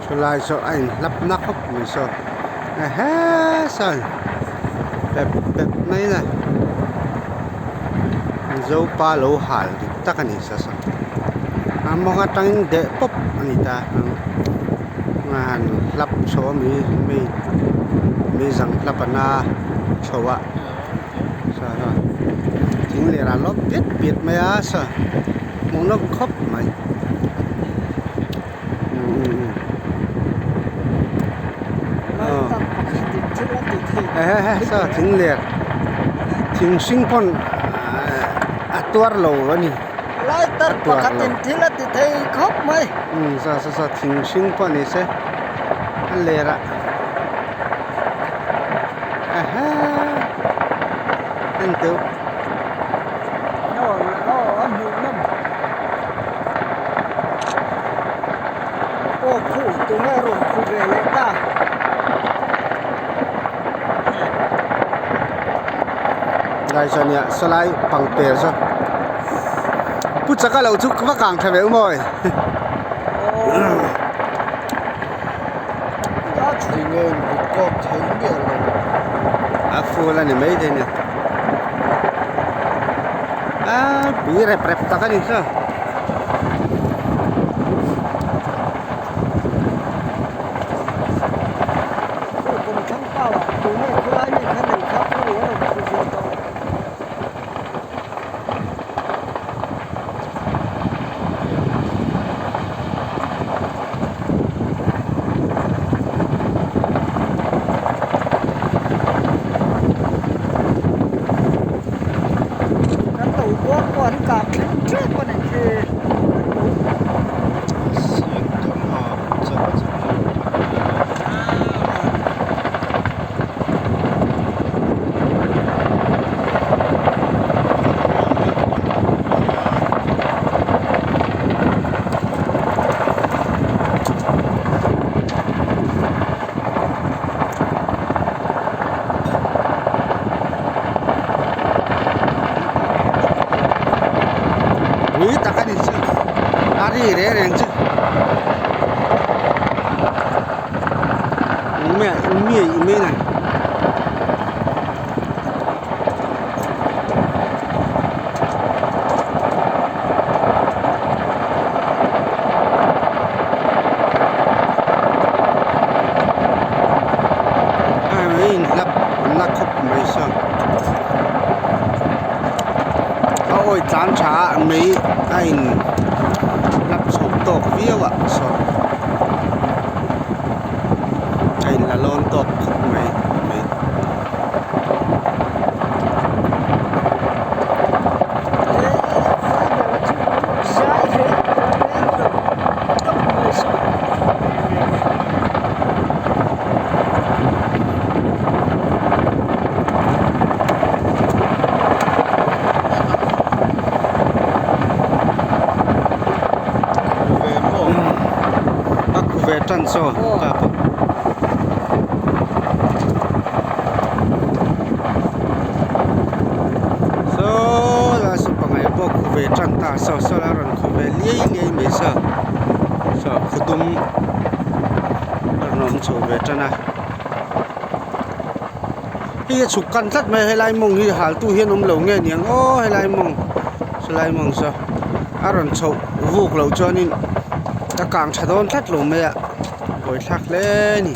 Chulai saw a inhlap na khawp mai saw ehe saw pep pep mai a Mizopa lo hal dik tak a ni saw saw a mawng atangin deh pawp a ni ta a han hlap chho a mi mi mi zang hlap ana chho a saw saw thing leh ral lawp piat piat mai a saw hmuh nawm khawp mai. Saw thing ler thing hring pawn a tuar lo a ni Lighter pakhatin thil a ti thei khawp mai. Umm saw saw saw thing hring pawh ni se a ler ah ehe en teuh. Aw khu tunge rawn khu ve leh ta. Lai saw nia sawlai pangper saw pu chaka lo chu va kang tha ve u mawi. A full a ni mai thei nia a pui rep rep tak a ni saw. Kan lo kual pawh an kah thleng tep a nih khi kan lo Pui tak a ni chu a ri reng reng chu eng nge eng nge eng nge inhlap an la khawp mai saw a awi tlan tha a mei a in hlap chho tawk viau ah saw a in la lawn tawk khawp mai mei. A khu ve tan saw ta pawh. Saw lai saw pangai pawh khu ve tan ta saw saw lai a rawn khu ve liai liai mai saw saw khu dum a rawn awm chho ve tan a hei a chhuk kan tlat mai a helai mawng hi hal tu hian awm lo nge niang aw helai mawng sawlai mawng saw a rawn chhoh vuk loh chuanin a kang tha dawn tlat lo mai a buaithlak hle a ni.